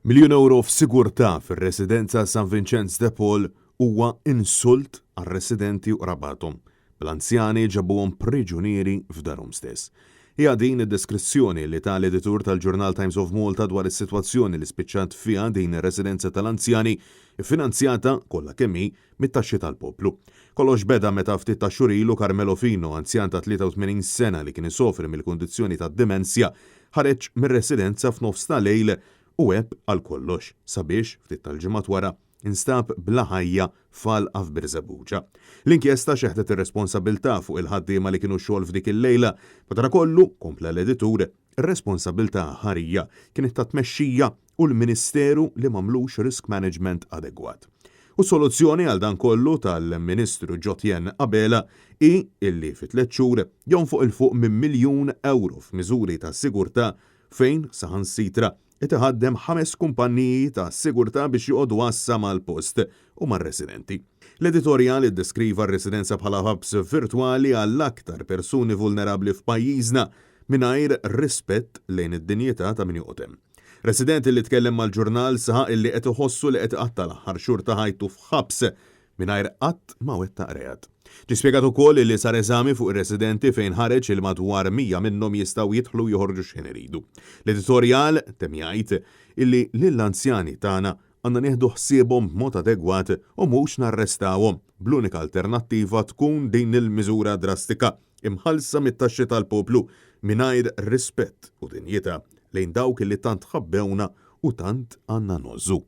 Miljun ewro f'sigurtà fir-residenza San Vinċenz de Paul huwa insult għar-residenti u qrabathom, bl-anzjani ġabuhom priġunieri f'darhom stess. Hija din id-deskrizzjoni li ta l-editur tal-ġurnal Times of Malta dwar is-sitwazzjoni li spiċċat fiha din ir-residenza tal-anzjani ffinanzjata kollha kemm hi mit-taxxi tal-poplu. Kollox beda meta ftit tax-xhur ilu Carmelo Fino, anzjan ta' 83 sena li kien isofri mill-kundizzjoni tad-dimensja, ħareġ mir-residenza f'nofs ta' lejl u għeb għal kollox, sabiex, ftit tal-ġimgħat wara, instab bla ħajja f'għalqa f'Birżebbuġa. L-inkjesta xeħtet ir-responsabbiltà fuq il-ħaddiema li kienu xogħol f'dik il-lejla, madanakollu, kompla l-editur, ir-responsabbiltà aħħarija kienet tat-tmexxija u l-Ministeru li m'għamlux risk management adegwat. U s-soluzzjoni għal dan kollu tal-Ministru Jotjen Abela hi illi fi tlett xhur jonfoq 'il fuq minn miljun ewro f'miżuri ta' sigurtà fejn saħansitra qed iħaddem ħames kumpanniji ta' sigurtà biex joqogħdu għassa mal-post u mar-residenti. L-editorjal iddeskriva r-residenza bħala ħabs virtwali għall-aktar persuni vulnerabbli f'pajjiżna mingħajr rispett lejn id-dinjità ta' min joqgħod hemm. Resident li tkellem mal-ġurnal saħaq illi qed iħossu li qed iqatta' l-aħħar xhur ta' ħajtu f'ħabs mingħajr qatt ma wettaq reat. Ġie spjegat ukoll illi sar eżami fuq ir-residenti fejn ħareġ li madwar 100 minnhom jistgħu jidħlu u joħorġu x'ħin iridu. L-editorjal temm jgħid illi lill-anzjani tagħna għandna nieħdu ħsiebhom b'mod adegwat u mhux narrestawhom, bl-unika alternattiva tkun din il-miżura drastika imħallsa mit-taxxi tal-poplu mingħajr rispett u dinjità lejn dawk li tant ħabbewna u tant għandna ngħożżu.